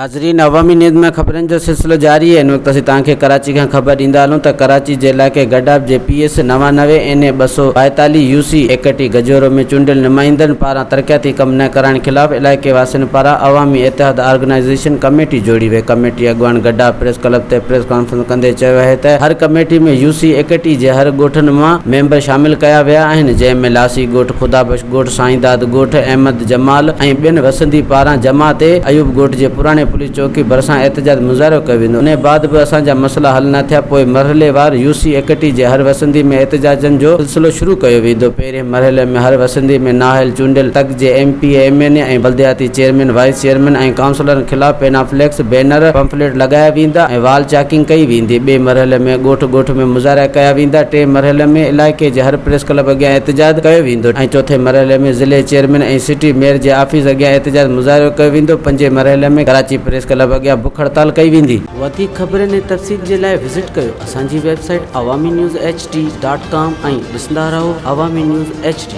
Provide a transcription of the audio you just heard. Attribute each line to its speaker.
Speaker 1: ناظرين عوامي نيوز ۾ خبرن جو سلسلو جاري آهي ان وقت اسين توهان کي ڪراچي کان خبر ڏيندا هلون ته ڪراچي جي علائقي گڊاپ جي پي ايس 99 اين اي 242 يو سي 31 گجورو ۾ چونڊيل نمائندن پاران ترقياتي ڪم نه ڪرائڻ خلاف علائقي واسين پاران عوامي اتحاد آرگنائيزيشن ڪميٽي جوڙي وئي ڪميٽي اڳواڻ گڊاپ پريس ڪلب تي پريس ڪانفرنس ڪندي چيو آهي ته هر ڪميٽي ۾ يو سي 31 جي هر ڳوٺن مان ميمبر شامل ڪيا ويا آهن جنهن ۾ لاسي ڳوٺ خدا بخش ڳوٺ سائينداد ڳوٺ احمد جمال ۽ ٻين وسندي پاران جمع تي ايوب ڳوٺ جي پراڻي پوليس چوڪي ڀرسان احتجاج مظاهرو ڪيو ويندو انهي بعد به اسان جا مسئلا حل نه ٿيا پوء مرحليوار يو سي 31 جي هر وسندي ۾ احتجاجن جو سلسلو شروع ڪيو ويندو پهرين مرحلي ۾ هر وسندي ۾ نااهل چونڊيل تڪ جي ايم پي اي ايم اين اي ۽ بلدياتي چيئرمين وائيس چيئرمين ۽ ڪائونسلرن خلاف پينافليڪس بينر پمفليٽ لڳايا ويندا ۽ وال چاڪنگ ڪئي ويندي ٻئي مرحلي ۾ ڳوٺ ڳوٺ ۾ مظاهرا ڪيا ويندا ٽئين مرحلي ۾ علائقي جي هر پريس ڪلب اڳيان احتجاج ڪيو ويندو ۽ چوٿين مرحلي ۾ ضلعي چيئرمين ۽ سٽي ميئر جي آفيس اڳيان احتجاج مظاهرو ڪيو ويندو پنجين مرحلي ۾ ڪراچي پريس ڪلب اڳيان بک هڙتال ڪئي ويندي. وڌيڪ خبرن ۽ تفصيل جي لاء وزٽ ڪيو اسان جي website Awami news H D dot com ۽ ڏسندا رهو عوامي نيوز ايڇ ڊي.